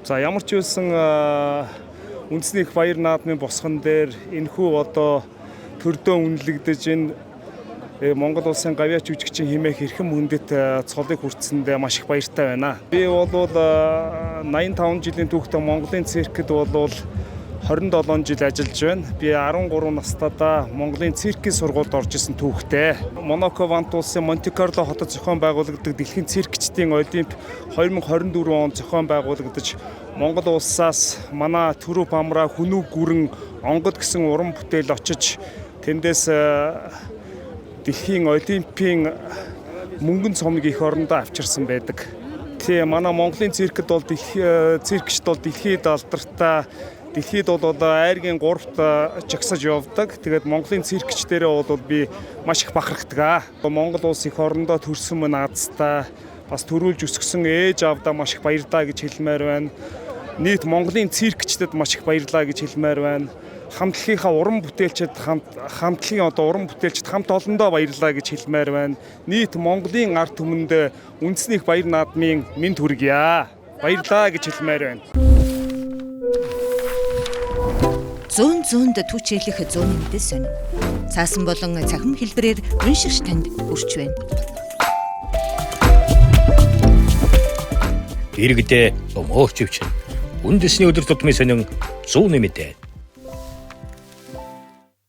За, ямар ч байсан үндэсний их баяр наадмын босгон дээр энэхүү одоо төрдөө үнэлэгдэж, энэ Монгол улсын гавьяач жүжигчин хэмээх эрхэм хүндэт цолыг хүртсэндээ маш их баяртай байна. Би бол 85 жилийн түүхтэй Монголын циркэд бол 27 жил ажиллаж байна. Би 13 настайдаа Монголын циркийн сургуульд орж исэн түүхтэй. Монако Вант улсын Монте Карло хотод зохион байгуулагддаг дэлхийн циркчдийн Олимп 2024 онд зохион байгуулагдаж, Монгол улсаас манай Төрөв Памра, Хүнүү Гүрэн, Онгод гэсэн уран бүтээл очиж, тэндээс дэлхийн олимпийн мөнгөн цомыг эх орондоо авчирсан байдаг. Тийм, манай Монголын циркэд бол дэлхий циркчд бол дэлхийд алдартай, дэлхийд бол айргийн гуравт жагсаж явдаг. Тэгээд Монголын циркчдэрээ бол би маш их бахархдаг. Монгол улс эх орондоо төрсөн мөн азтай бас төрүүлж өсгсөн ээж аавдаа маш их баярлалаа гэж хэлмээр байна. Нийт Монголын циркчдэд маш их баярлалаа гэж хэлмээр байна. Хамтлагийнхаа уран бүтээлчид, хамтлагийн одоо уран бүтээлчид хамт олондоо баярлалаа гэж хэлмээр байна. Нийт Монголын ард түмэнд үндэсний их баяр наадмын мэнд хүргье. Баярлалаа гэж хэлмээр байна. Зүүн зүүнд түчээлэх зүүн мэдээ сонь. Цаасан болон цахим хэлбэрээр уншигч танд хүрч байна. Иргэдээ өмөөрч өвчин. Үндэсний өдөр тутмын сонин зүүн мэдээ.